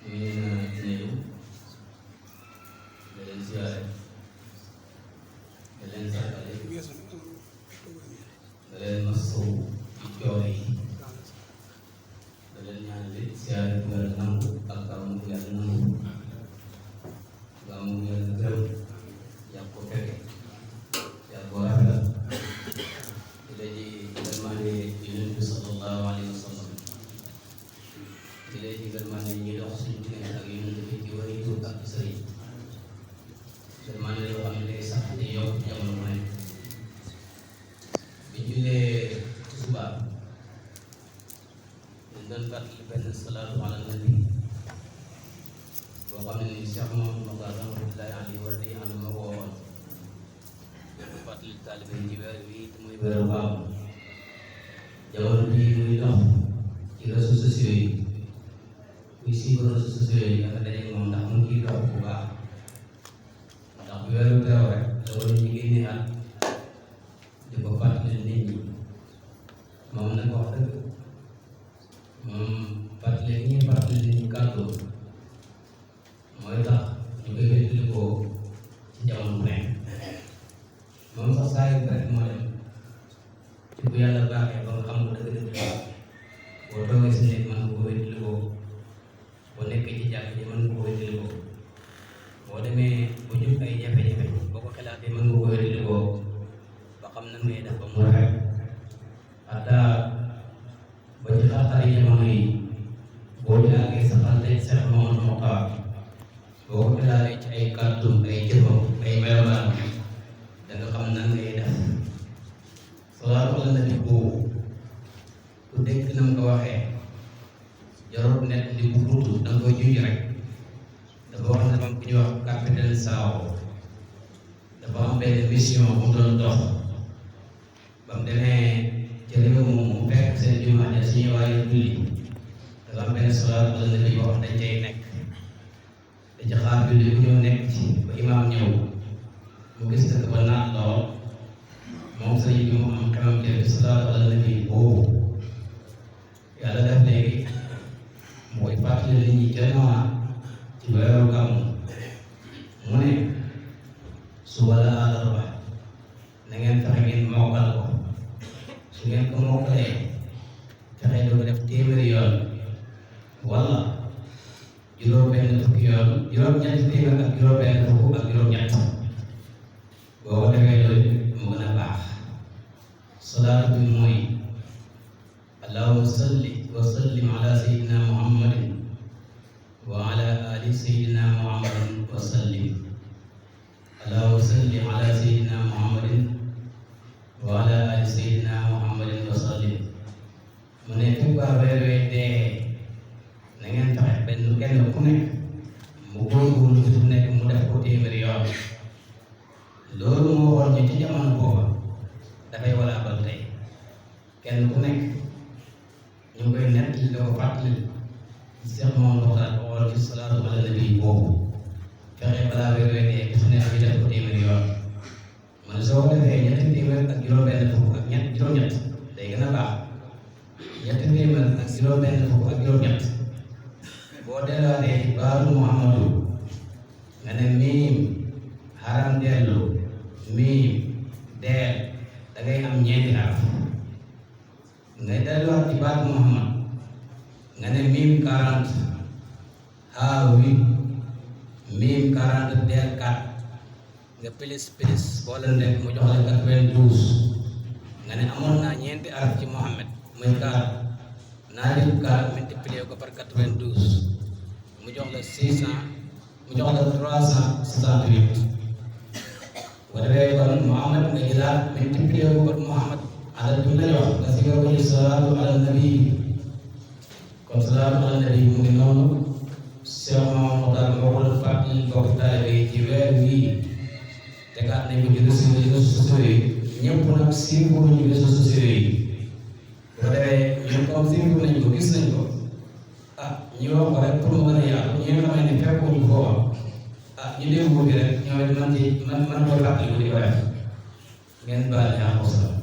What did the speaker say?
ñu ngi leen a nuyu di leen ziare di leen sàkkale di leen masawu ci coono yi di leen ñaanal ziare bu yàlla nangu ak gàmmu bu yàlla nangu gàmmu bu yàlla gërëm yàgg ko fekke yàgg ko rafetal di la ji gërmaane Yonent bi sallallahu alayhi wa sallam di la ji gërmaane ñi dox suñu diggante ak Yonent bi ci wari tur ak sëriñ gërmaane yoo xam ne day sax di yokk jamono mu nekk bi jullee tisbaar dañ doon fàttali benn salaatu ala nabi boo xam ne ni Cheikh Mouhamadou Mokhtar rahmatullahi alayhi war di ànd ma woowoon dafa fàttali taalibe yi ci weer wi te muy weeru gàmmu jamono bii muy dox ci réseaux sociaux yi kuy suivre réseaux sociaux yi dafa daje moom ndax mu ngi dox bu baax ndax bu weeru teew rek la war ñu génne at di ko fàttali nit ñi moom nag wax dëgg moom fàttali gi ñuy fàttali nit ñi kàddu mooy tax ñu koy wéttalikoo ci jamono bu nekk moom sax saa yu rek moo dem ci bu yàlla baaxee ba nga xam ko dëgg-dëgg boo toogee si nekk mën nga ko wéttalikoo boo nekkee ci jàkk ji mën nga ko wéttalikoo boo demee bu jub ay jafe-jafe boo ko xalaatee mën nga ko wéttalikoo ba xam na ngay def ba mu rafet xataa ba ci xar-xari jamono yi boo jàngee sa xel tey Cheikh Mouhamadou Mokhtar boo ko xalaatee ci ay kàddu ay jëfam ay melokaan da nga xam nan ngay def salaatu ala nabi boobu ku dégg na mu ko waxee jarul net li bu gudd da nga koy junj rek dafa wax ne ku ñuy wax capitaine Sao dafa am benn mission bu mu doon dox ba mu demee ca réew moomu fekk seen jumaa ja suñu waaye julli dafa am benn salaatu ala nabi boo xam dañ cay nekk da ci xaar julli bu ñëw nekk ci ba imaam ñëw mu gis dëkk ba naat lool moom sëriñ bi mu am xamam ci salaatu ala nabi boobu yàlla def léegi mooy fàttali nit ñi jamono ci weeru gàmmu mu ne suba la àllarba na ngeen fexe ngeen mokkal ko su ngeen ko mokkalee fexe doo ko def téeméeri yoon wala juróom-benn fukki yoon juróom-ñetti téeméer ak juróom-benn fukk ak juróom-ñett boo ko defee loolu mu gën a baax salaatu bi mooy allahumma salli wa sallim ala sayyidina muhammadin wa ala ali sayyidina muhammadin wa sallim allahumma salli ala sayyidina muhammadin wa ala ali sayyidina muhammadin wa sallim mu ne képp waa weer wee dee na ngeen fexe benn kenn ku nekk mu góorgóorlu fi mu nekk mu def ko téeméeri yoon loolu moo xool ñu ci jamono booba dafay walaabal tey kenn ku nekk ñu ngi koy nekk li ko fàttali Cheikh Mouhamadou Mokhtar xool ci salaatu ala nabi boobu fexe balaa weer wee dee gis ne bi def ko téeméeri yoon man soo ko defee ñetti téeméer ak juróom-benn fukk ak ñett juróom-ñett day gën a baax ñetti téeméer ak juróom-benn fukk ak juróom-ñett boo delluwaatee ci baaru Muhammadu nga ne miim xaram dellu miim deel da ngay am ñeenti araf ngay delluwaat ci baatu Muhammad nga ne miim 40 haa 8 miim 40 deel 4 nga pilis boole ndek mu jox la 92 nga ne amoon naa ñeenti araf ci Muhammad muy 4 naa def 4 multiplier ko par 92 mu jox la 600 mu jox la 368 bu defee kon Muhammad nga jëlaat multiplier ko par Muhammad adad bi la jox nga si nga ko ci salaatu ala nabi kon salaatu ala nabi mu ngi noonu Cheikh Mouhamadou Mokhtar moo ko doon fàttali bokk taalibe yi ci weer wii tegaat nañ ko ci réseaux sociaux yi ñëpp nag siiwul ñu réseaux sociaux yi bu defee ñun comme siiwul nañ ko gis nañ ko ñu wax ko rek pour mu gën a yaatu ñi nga xamante ne fekkuñu ko wax ñu déglu bi rek ñoo man ko fàttali ko di ko def ngeen baal ñaa ko sax